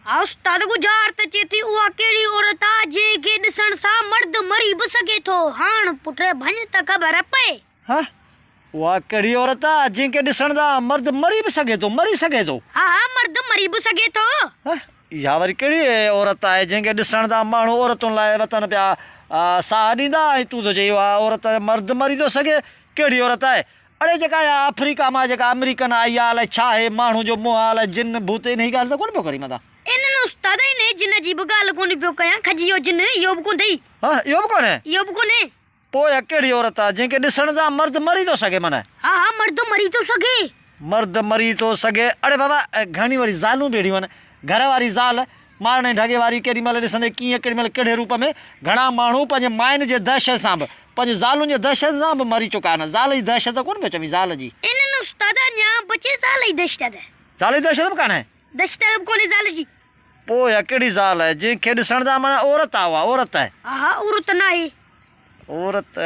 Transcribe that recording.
ها استاد ڳجهارت چئي ٿي اها ڪهڙي عورت آ جنهن کي ڏسڻ سان مرد مري به سگهي ٿو. هاڻ پٽ ڀڃ ته خبر پئي. ها اها ڪهڙي عورت آ جنهن کي ڏسڻ سان مرد مري به سگهي ٿو مري سگهي ٿو. ها ها مرد مري به سگهي ٿو. ها اها وري ڪهڙي عورت آهي جنهن کي ڏسڻ سان ماڻهو عورتن لاء وطن پيا ساهه ڏيندا ۽ تون ٿو چئين اها عورت مرد مري ٿو سگهي ڪهڙي عورت آهي اڙي جيڪا اها آفريڪا مان جيڪا آمريڪن آئي آ الائي ڇا آهي ماڻهو جو منهن آ الائي جن ڀوت انهي ڳالهه ته ڪونه پيو ڪرين متان. انهن استاد انهي جن جي به ڳالهه ڪونه پيو ڪيان کجي اهو جن اهو به ڪونهي. ها اهو به ڪونهي. اهو به ڪونهي. پوء اها ڪهڙي عورت آ جنهن کي ڏسڻ سان مرد مري ٿو سگهي معنيٰ. ها ها مرد مري ٿو سگهي. مرد مري ٿو سگهي اڙي بابا گهڻيون وري زالون به اهڙيون آهن گهر واري زال مارڻ ۽ ڍڳي واري ڪيڏي مهل ڏسندي ڪيئن ڪيڏي مهل ڪهڙي روپ ۾ گهڻا ماڻهو پنهنجي ماين جي دهشت سان به پنهنجي زالن جي دهشت سان به مري چڪا آهن زال جي دهشت ڪونه پيو چوين زال جي. انهن استاد اڃا بچي زال جي دهشت. زال جي دهشت به ڪانهي. دهشت به ڪونهي زال جي. پوء اها ڪهڙي زال آهي جنهن کي ڏسڻ سان معنيٰ عورت آهي اها عورت آهي. ها عورت ناهي. عورت.